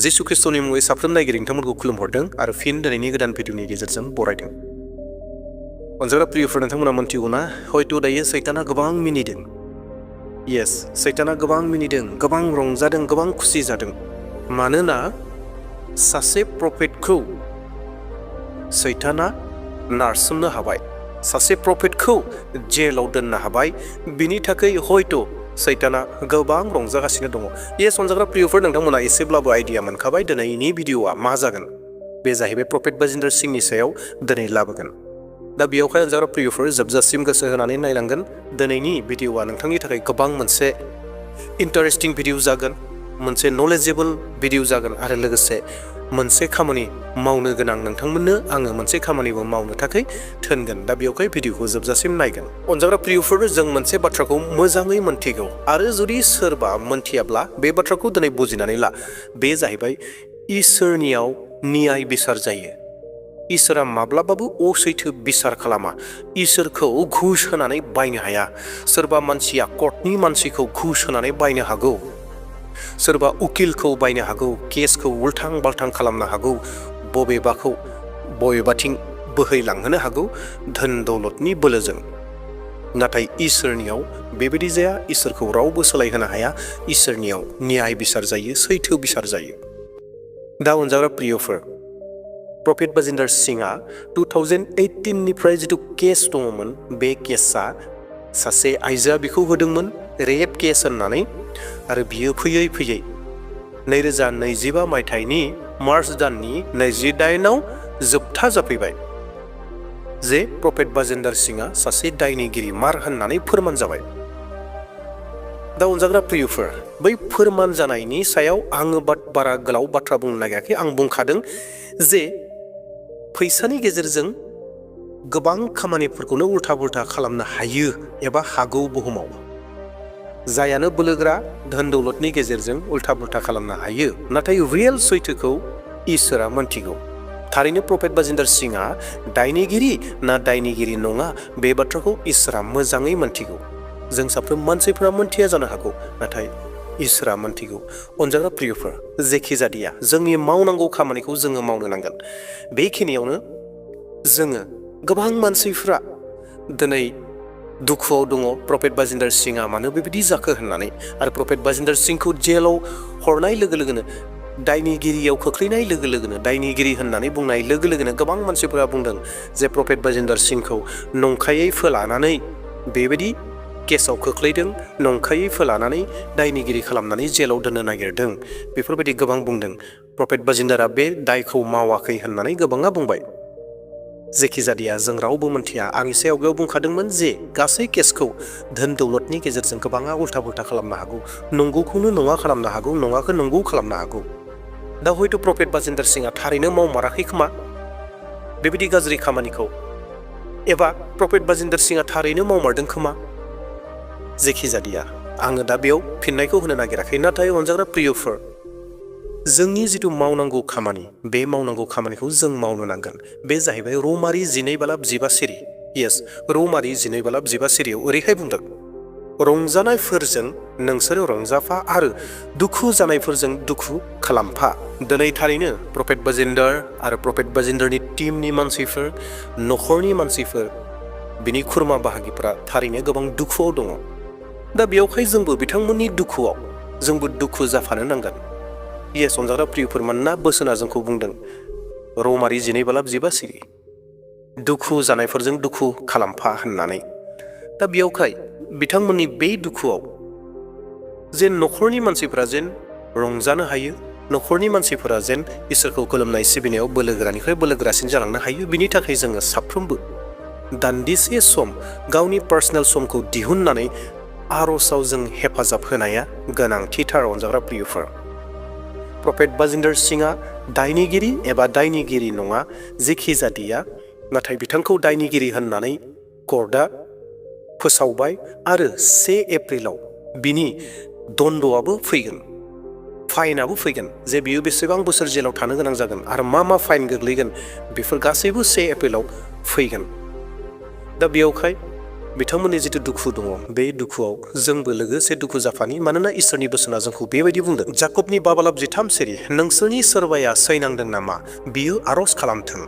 जिसु ख्रिस्टनि मुङै साफ्रोम नायगिरि नोंथांमोनखौ खुलुमहरदों आरो फिन दिनैनि गोदान भिडिअनि गेजेरजों बरायदों। अनजाग्रा प्रियफोर नोंथांमोना मोनथिगौना हयथ' दायो सैताना गोबां मिनिदों। येस, सैताना गोबां मिनिदों, गोबां रंजादों, गोबां खुसि जादों। मानोना सासे प्रफेटखौ सैताना नारसोमनो हाबाय, सासे प्रफेटखौ जेलाव दोननो हाबाय। बिनि थाखाय हयथ' सैताना गोबां रंजागासिनो दङ। येस अनजाग्रा प्रियफोर नोंथांमोना एसेब्लाबो आइडिया मोनखाबाय दिनैनि भिडिअआ मा जागोन। बे जाहैबाय प्रफेट बाजिन्दर सिंहनि सायाव दिनै लाबोगोन। दा बेयावहाय अनजाग्रा प्रियफोर जोबजासिम गोसो होनानै नायलांगोन। दिनैनि भिडिअआ नोंथांनि थाखाय गोबां मोनसे इन्टारेस्टिं भिडिअ जागोन, मोनसे नलेजेबल भिडिअ जागोन आरो लोगोसे मोनसे खामानि मावनो गोनां नोंथांमोननो आङो मोनसे खामानिबो मावनो थाखाय थोनगोन। दा बेयावहाय भिडिअखौ जोबजासिम नायगोन। अनजाग्रा प्रियफोर जों मोनसे बाथ्राखौ मोजाङै मोनथिगौ आरो जुदि सोरबा मोनथियाब्ला बे बाथ्राखौ दिनै बुजिनानै ला। बे जाहैबाय इसोरनियाव न्याय बिसार जायो। इसोरा माब्लाबाबो असैथो बिसार खालामा। इसोरखौ घुस होनानै बायनो हाया। सोरबा मानसिया कर्टनि मानसिखौ घुस होनानै बायनो हागौ, सोरबा उकिलखौ बायनो हागौ, केसखौ उल्थां बाल्थां खालामनो हागौ, बबेबाथिं बोहैलांहोनो हागौ धोन दौलतनि बोलोजों। नाथाय इसोरनियाव बेबायदि जाया। इसोरखौ रावबो सोलायहोनो हाया। इसोरनियाव न्याय बिसार जायो, सैथो बिसार जायो। दा अनजाग्रा प्रियफोर, प्रफेट बाजिन्दर सिंहआ 2018 निफ्राय जिथु केस दङमोन, बे केसआ सासे आइजोआ बेखौ होदोंमोन रेप केस होननानै। आरो बियो फैयै फैयै 2025 मायथाइनि मार्च दाननि 28आव जोबथा जाफैबाय जे प्रफेट बाजिन्दर सिंहआ सासे दायनिगिरि मार होननानै फोरमान जाबाय। दा अनजाग्रा प्रियफोर, बै फोरमान जानायनि सायाव आङो बारा गोलाव बाथ्रा बुंनो नागिराखै। आं बुंखादों जे फैसानि गेजेरजों गोबां खामानिफोरखौनो उल्था पुल्था खालामनो हायो एबा हागौ बुहुमाव। जायानो बोलोग्रा धोन दौलतनि गेजेरजों उल्था पुल्था खालामनो हायो। नाथाय रियेल सैथोखौ इसोरा मोनथिगौ। थारैनो प्रफेट बाजिन्दर सिंहआ दायनिगिरि ना दायनिगिरि नङा, बे बाथ्राखौ इसोरा मोजाङै मोनथिगौ। जों साफ्रोम मानसिफोरा मोनथिया जानो हागौ, नाथाय इसोरा मोनथिगौ। अनजाग्रा प्रियफोर, जेखि जादिया जोंनि मावनांगौ खामानिखौ जोङो मावनो नांगोन। बेखिनियावनो जोङो गोबां मानसिफ्रा दिनै दुखुआव दङ प्रफेट बाजिन्दर सिंहआ मानो बेबायदि जाखो होननानै। आरो प्रफेट बाजिन्दर सिंहखौ जेलाव हरनाय लोगो लोगोनो, दायनिगिरियाव खोख्लैनाय लोगो लोगोनो, दायनिगिरि होननानै बुंनाय लोगो लोगोनो गोबां मानसिफोरा बुंदों जे प्रफेट बाजिन्दर सिंहखौ नंखायै फोलानानै बेबायदि केसाव खोख्लैदों, नंखायै फोलानानै दायनिगिरि खालामनानै जेलाव दोननो नागिरदों। बेफोरबायदि गोबां बुंदों। प्रफेट बाजिन्दरा बे दायखौ मावाखै होननानै गोबाङा बुंबाय। जेखि जादिया जों रावबो मोनथिया। आं एसे आवगायाव बुंखादोंमोन जे गासै केसखौ धोन दौलतनि गेजेरजों गोबाङा उल्था पुल्था खालामनो हागौ, नंगौखौनो नङा खालामनो हागौ, नङाखौ नंगौ खालामनो हागौ। दा हयथ' प्रफेट बाजिन्दर सिंहआ थारैनो मावमाराखै खोमा बेबायदि गाज्रि खामानिखौ, एबा प्रफेट बाजिन्दर सिंहआ थारैनो मावमारदों खोमा। जेखि जादिया आङो दा बेयाव फिननायखौ होनो नागिराखै। नाथाय अनजाग्रा प्रियफोर, जोंनि जिथु मावनांगौ खामानि, बे मावनांगौ खामानिखौ जों मावनो नांगोन। बे जाहैबाय रमारि 12:15 सिरि। येस, रमारि 12:15 सिरियाव ओरैहाय बुंदों, रंजानायफोरजों नोंसोरो रंजाफा आरो दुखु जानायफोरजों दुखु खालामफा। दिनै थारैनो प्रफेट बाजिन्दर आरो प्रफेट बाजिन्दरनि टीमनि मानसिफोर, नखरनि मानसिफोर, बिनि खुरमा बाहागिफोरा थारैनो गोबां दुखुआव दङ। दा बेयावहाय जोंबो बिथांमोननि दुखुआव जोंबो दुखु जाफानो नांगोन। येस अनजाग्रा प्रियफोर, मानोना बोसोना जोंखौ बुंदों रमारि 12:15 सिरि, दुखु जानायफोरजों दुखु खालामफा होननानै। दा बेयावहाय बिथांमोननि बे दुखुआव जेन नखरनि मानसिफोरा जेन रंजानो हायो, नखरनि मानसिफोरा जेन इसोरखौ खुलुमनाय सिबिनायाव बोलोगोरानिफ्राय बोलोगोरासिन जालांनो हायो, बिनि थाखाय जोङो साफ्रोमबो दान्दिसे सम गावनि पार्सनेल समखौ दिहुननानै आर'जआव जों हेफाजाब होनाया गोनांथिथार। अनजाग्रा प्रियफोर, प्रफेट बाजिन्दर सिंहआ दायनिगिरि एबा दायनिगिरि नङा, जेखि जादिया, नाथाय बिथांखौ दायनिगिरि होननानै कर्टआ फोसावबाय आरो 1 एप्रिलाव बिनि दन्द'आबो फैगोन, फाइनाबो फैगोन। जे बियो बेसेबां बोसोर जेलाव थानो गोनां जागोन आरो मा फाइन गोग्लैगोन, बेफोर गासैबो 1 एप्रिलाव फैगोन। दा बेयावहाय बिथांमोननि जिथु दुखु दङ बे दुखुआव जोंबो लोगोसे दुखु जाफानि मानोना इसोरनि बोसोना जोंखौ बेबायदि बुंदों जाकबनि 2:3 नोंसोरनि सोरबाया सैनांदों नामा बियो आरज खालामथों।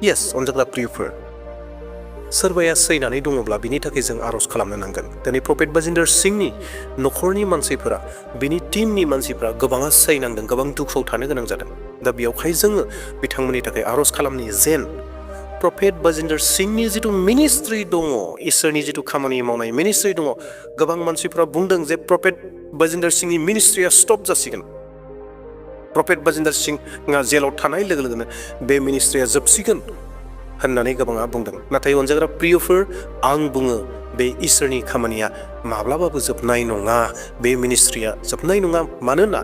येस अनजाग्रा प्रियफोर, सोरबाया सैनानै दङब्ला बिनि थाखाय जों आरज खालामनो नांगोन। दिनै प्रफेट बाजिन्दर सिंहनि नखरनि मानसिफोरा बिनि टीमनि मानसिफोरा गोबाङा सैनांदों, गोबां दुखुआव थानो गोनां जादों। दा बेयावहाय जोङो बिथांमोननि थाखाय आरज खालामनि जेन प्रफेट बाजिन्दर सिंहनि जिथु मिनिस्ट्रि दङ, इसोरनि जिथु खामानि मावनाय मिनिस्ट्रि दङ, गोबां मानसिफोरा बुंदों जे प्रफेट बाजिन्दर सिंहनि मिनिस्ट्रिया स्टप जासिगोन। प्रफेट बाजिन्दर सिंहआ जेलाव थानाय लोगो लोगोनो बे मिनिस्ट्रिया जोबसिगोन होननानै गोबाङा बुंदों। नाथाय अनजाग्रा प्रियफोर, आं बुङो बे इसोरनि खामानिया माब्लाबाबो जोबनाय नङा, बे मिनिस्ट्रिया जोबनाय नङा। मानोना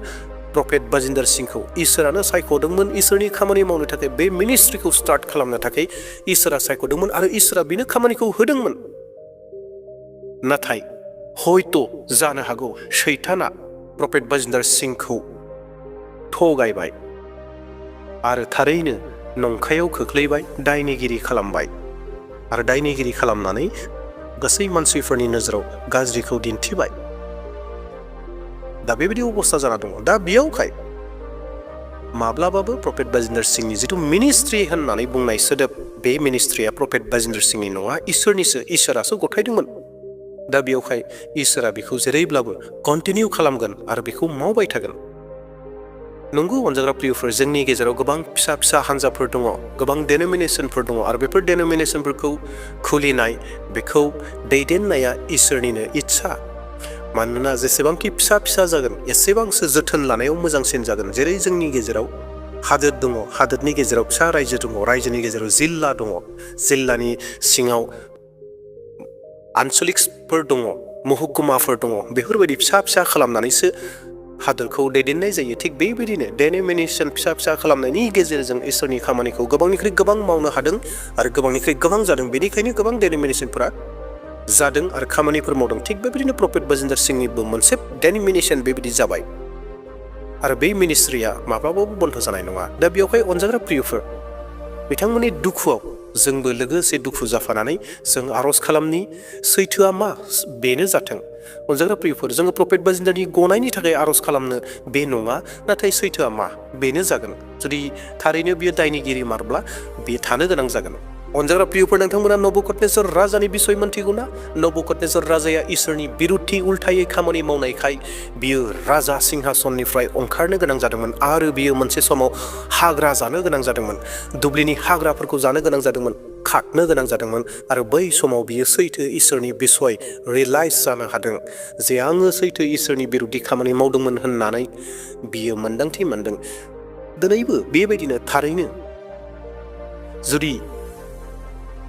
प्रफेट बाजिन्दर सिंहखौ इसोरानो सायख'दोंमोन इसोरनि खामानि मावनो थाखाय, बे मिनिस्ट्रिखौ स्टार्ट खालामनो थाखाय इसोरा सायख'दोंमोन आरो इसोरा बेनो खामानिखौ होदोंमोन। नाथाय हयथ' जानो हागौ सैताना प्रफेट बाजिन्दर सिंहखौ थगायबाय आरो थारैनो नंखायाव खोख्लैबाय, दायनिगिरि खालामबाय आरो दायनिगिरि खालामनानै गासै मानसिफोरनि नोजोराव गाज्रिखौ दिन्थिबाय। दा बेबायदि अबस्था जाना दङ। दा बेयावहाय माब्लाबाबो प्रफेट बाजिन्दर सिंहनि जिथु मिनिस्ट्रि होननानै बुंनाय सोदोब, बे मिनिस्ट्रिया प्रफेट बाजिन्दर सिंहनि नङा, इसोरनिसो, इसोरासो गथायदोंमोन। दा बेयावहाय इसोरा बेखौ जेरैब्लाबो कन्टिनिउ खालामगोन आरो बेखौ मावबाय थागोन। नंगौ अनजाग्रा प्रियफोर, जोंनि गेजेराव गोबां फिसा फिसा हान्जाफोर दङ, गोबां डेनोमिनेसनफोर दङ आरो बेफोर डेनोमिनेसनफोरखौ खुलिनाय, बेखौ दैदेननाया इसोरनिनो इच्छा। मानोना जेसेबांखि फिसा फिसा जागोन एसेबांसो जोथोन लानायाव मोजांसिन जागोन। जेरै जोंनि गेजेराव हादोर दङ, हादोरनि गेजेराव फिसा रायजो दङ, रायजोनि गेजेराव जिल्ला दङ, जिल्लानि सिङाव आनसलिकफोर दङ, महकुमाफोर दङ, बेफोरबायदि फिसा फिसा खालामनानैसो हादोरखौ दैदेननाय जायो। थिग बेबायदिनो डेनोमिनेसन फिसा फिसा खालामनायनि गेजेरजों इसोरनि खामानिखौ गोबांनिख्रुइ गोबां मावनो हादों आरो गोबांनिख्रुइ गोबां जादों। बेनिखायनो गोबां डेनोमिनेसनफोरा जादों आरो खामानिफोर मावदों। थिग बेबायदिनो प्रफेट बाजिन्दर सिंहनिबो मोनसे डेनोमिनेसन बेबायदि जाबाय आरो बे मिनिस्ट्रिया माब्लाबाबो बन्द जानाय नङा। दा बेवहाय अनजाग्रा प्रियफोर, बिथांमोननि दुखुआव जोंबो लोगोसे दुखु जाफानानै जों आरज खालामनि सैथोआ मा बेनो जाथों। अनजाग्रा प्रियफोर, जोङो प्रफेट बाजिन्दरनि गनायनि थाखाय आरज खालामनो बे नङा, नाथाय सैथोआ मा बेनो जागोन। जुदि थारैनो बियो दायनिगिरि मारब्ला बे थानो गोनां जागोन। अनजाग्रा प्रियफोर, नोंथांमोना नबुकदनेस्वर राजानि बिसय मोनथिगौ ना? नबुकदनेस्वर राजाया इसोरनि बिरुद्धि उल्थायै खामानि मावनायखाय बियो राजा सिंहासननिफ्राय ओंखारनो गोनां जादोंमोन आरो बियो मोनसे समाव हाग्रा जानो गोनां जादोंमोन, दुब्लिनि हाग्राफोरखौ जानो गोनां जादोंमोन, खारनो गोनां जादोंमोन आरो बै समाव बियो सैथो इसोरनि बिसय रियलाइज जानो हादों जे आङो सैथो इसोरनि बिरुद्धि खामानि मावदोंमोन होननानै बियो मोन्दांथि मोनदों। दिनैबो बेबायदिनो थारैनो जुदि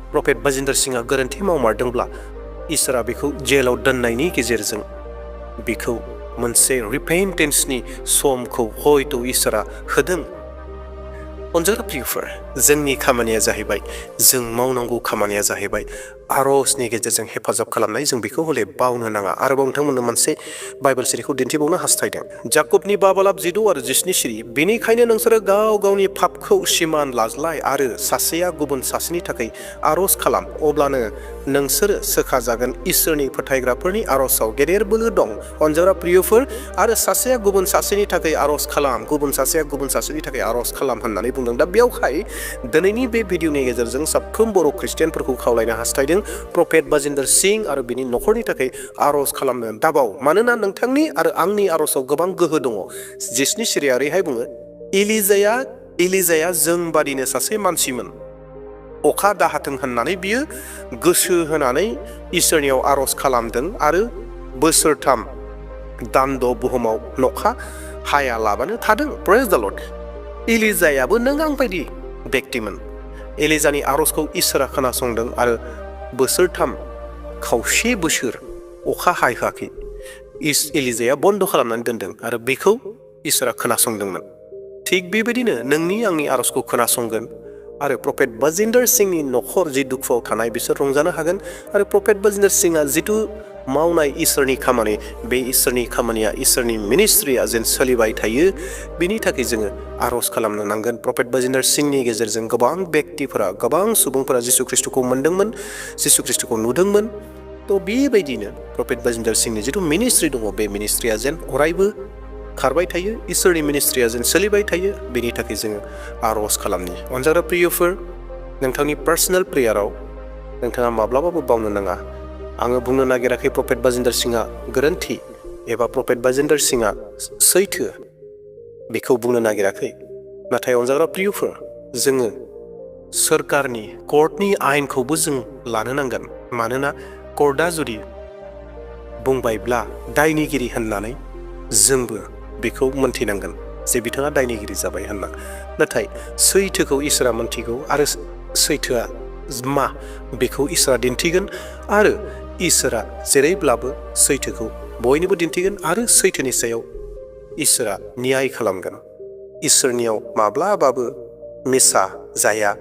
प्रफेट बाजिन्दर सिंहआ गोरोन्थि मावमारदोंब्ला इसोरा बेखौ जेलाव दोननायनि गेजेरजों बेखौ मोनसे रिपेन्टेन्सनि समखौ हयथ' इसोरा होदों। अनजाग्रा प्रियफोर, जोंनि खामानिया जाहैबाय, जों मावनांगौ खामानिया जाहैबाय आरजनि गेजेरजों हेफाजाब खालामनाय। जों बेखौ हले बावनो नाङा। आरोबाव नोंथांमोननो मोनसे बाइबेल सिरिखौ दिन्थिबावनो हास्थायदों। जाकबनि 2:16-17 बेनिखायनो नोंसोरो गाव गावनि पापखौ सिमान लाज्लाय आरो सासेया गुबुन सासेनि थाखाय आरज खालाम, अब्लानो नोंसोरो सोखाजागोन। इसोरनि फोथायग्राफोरनि आरजआव गेदेर बोलो दं। अनजाग्रा प्रियफोर, आरो सासेया गुबुन सासेनि थाखाय आरज खालाम, गुबुन सासेया गुबुन सासेनि थाखाय आरज खालाम होननानै बुंदों। दा बेयावहाय दिनैनि बे भिडिअनि गेजेरजों साफ्रोम बर' ख्रिस्टियानफोरखौ खावलायनो हास्थायदों, प्रफेट बाजिन्दर सिंह आरो बिनि नखरनि थाखाय आरज खालामनो दाबाव। मानोना नोंथांनि आरो आंनि आरजआव गोबां गोहो दङ। 7 सिरिया ओरैहाय बुङो, एलिजाया जों बादिनो सासे मानसिमोन, अखा दाहाथों होननानै बियो गोसो होनानै इसोरनियाव आरज खालामदों आरो बोसोरथाम दान्द बुहुमाव अखा हायालाबानो थादों। प्रेज द लर्ड। एलिजायाबो नों आं बायदि व्यक्तिमोन। एलिजानि आरजखौ इसोरा खोनासंदों आरो बोसोरथाम खावसे बोसोर अखा हायाखै। एलिजाया बन्द खालामनानै दोनदों आरो बेखौ इसोरा खोनासंदोंमोन। थिग बेबायदिनो नोंनि आंनि आरजखौ खोनासंगोन आरो प्रफेट बाजिन्दर सिंहनि नखर जि दुखुआव थानाय बिसोर रंजानो हागोन। आरो प्रफेट बाजिन्दर सिंहआ जिथु मावनाय इसोरनि खामानि, बे इसोरनि खामानिया, इसोरनि मिनिस्ट्रिया जेन सोलिबाय थायो, बिनि थाखाय जोङो आरज खालामनो नांगोन। प्रफेट बाजिन्दर सिंहनि गेजेरजों गोबां व्यक्तिफोरा, गोबां सुबुंफोरा जिसु ख्रिस्टखौ मोनदोंमोन, जिसु ख्रिस्टखौ नुदोंमोन थ' बेबायदिनो प्रफेट बाजिन्दर सिंहनि जिथु मिनिस्ट्रि दङ बे मिनिस्ट्रिया जेन अरायबो खारबाय थायो इसोरनि मिनिस्ट्रिया जेन सोलिबाय थायो बेनि थाखाय जोङो आर'ज खालामनि अनजाग्रा प्रियफोर नोंथांनि पार्सनेल प्रेयाराव नोंथाङा माब्लाबाबो बावनो नाङा आङो बुंनो नागिराखै प्रफेट बाजिन्दर सिंहआ गोरोन्थि एबा प्रफेट बाजिन्दर सिंहआ सैथो बेखौ बुंनो नागिराखै नाथाय अनजाग्रा प्रियफोर जोङो सोरखारनि कर्टनि आयेनखौबो जों लानो नांगोन मानोना कर्टआ जुदि बुंबायब्ला दायनिगिरि होननानै जोंबो बेखौ मोनथिनांगोन जे बिथाङा दायनिगिरि जाबाय होनना नाथाय सैथोखौ इसोरा मोनथिगौ आरो सैथोआ मा बेखौ इसोरा दिन्थिगोन आरो इसोरा जेरैब्लाबो सैथोखौ बयनोबो दिन्थिगोन आरो सैथोनि सायाव इसोरा न्याय खालामगोन इसोरनियाव माब्लाबाबो मिसा जाया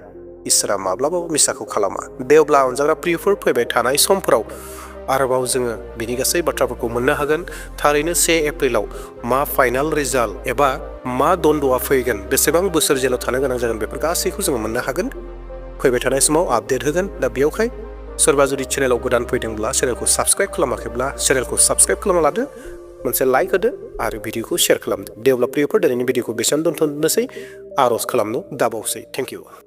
इसोरा माब्लाबाबो मिसाखौ खालामा दे अब्ला अनजाग्रा प्रियफोर फैबाय थानाय समफोराव आरोबाव जोङो बिनि गासै बाथ्राफोरखौ मोननो हागोन थारैनो 1 एप्रिलाव मा फाइनाल रिजाल्ट एबा मा दन्द'आ फैगोन बेसेबां बोसोर जेलाव थानो गोनां जागोन बेफोर गासैखौ जोङो मोननो हागोन फैबाय थानाय समाव आपडेट होगोन दा बेयावहाय सोरबा जुदि चेनेलाव गोदान फैदोंब्ला चेनेलखौ साबस्क्राइब खालामाखैब्ला चेनेलखौ साबस्क्राइब खालामना लादो मोनसे लाइक होदो आरो भिडिअखौ शेयार खालामदो दे अब्ला प्रियफोर दिनैनि भिडिअखौ बेसेबां दोनथ'नोसै आर'ज खालामनो दाबावसै थेंक इउ